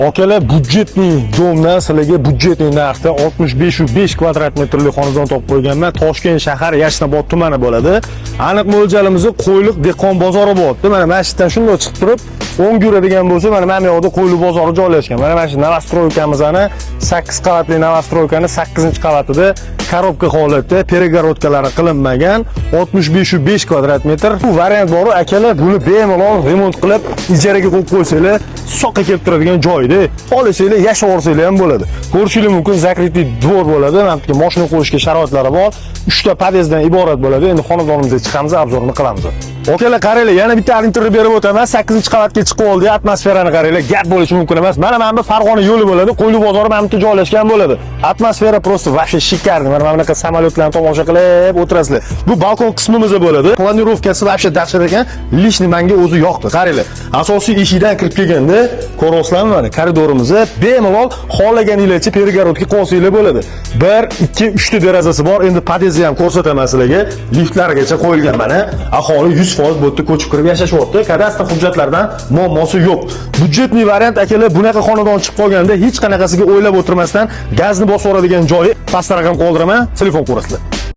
Akalar, бюджетный дом dan sizlarga бюджетный narxda 65,5 kvadrat metrli xonadon topib qo'yganman. Toshkent shahar, Yashnobod tumani bo'ladi. Aniq mo'ljalimiz Qo'yliq dehqon bozori bo'lyapti. Mana shu yerdan shundoq chiqib turib, o'ng yuradigan bo'lsa, mana bu yoqda Qo'yliq bozori joylashgan. Mana shu новостройка mizni, 8 qavatli новостройка ni 8-qavatida, коробка holatda, перегородка lari qilinmagan 65,5 kvadrat metr. Bu variant bor, akalar, buni bemalol remont qilib, ijaraga qo'yib qo'ysanglar, soqqa kelib turadigan joyda. Xohlasanglar, yashab olsanglar ham bo'ladi. Ko'rishingiz mumkin, закрытый двор bo'ladi. Mana bu yerga mashina qo'yishga sharoitlari bor. 3 ta podyezddan iborat bo'ladi. Endi xonadonimizga chiqamiz, обзор ini qilamiz. Akalar, qaranglar, yana bitta ориентир berib o'taman. 8-qavatga chiqib oldik. Atmosferani qaranglar, gap bo'lishi mumkin emas. Mana bu Farg'ona yo'li bo'ladi. Qo'yliq bozori mana bu yerda joylashgan bo'ladi. Atmosfera просто вообще шикарный. Mana bunaqa samolyotlarni tomosha qilib o'tirasizlar. Bu balkon qismimiz bo'ladi. Планировка si вообще dahshat ekan. Лично menga o'zi yoqdi. Qaranglar. Asosiy eshikdan kirib kelganda ko'ryapsizlarmi, mana koridorimizni bemalol xohlaganinglarcha перегородка qo'ysanglar bo'ladi. 1, 2, 3 ta derazasi bor. Endi podyezdni ham ko'rsataman sizlarga. Liftlargacha qo'yilgan mana. Aholi 100% bu yerda ko'chib kirib yashashyapti. Kadastr hujjatlaridan muammosi yo'q. Бюджетный variant, akalar, bunaqa xonadon chiqib qolganda hech qanaqasiga o'ylab o'tirmasdan gazni bosib yuboradigan joyi. Pastda raqam qoldiraman, telefon ko'rasizlar.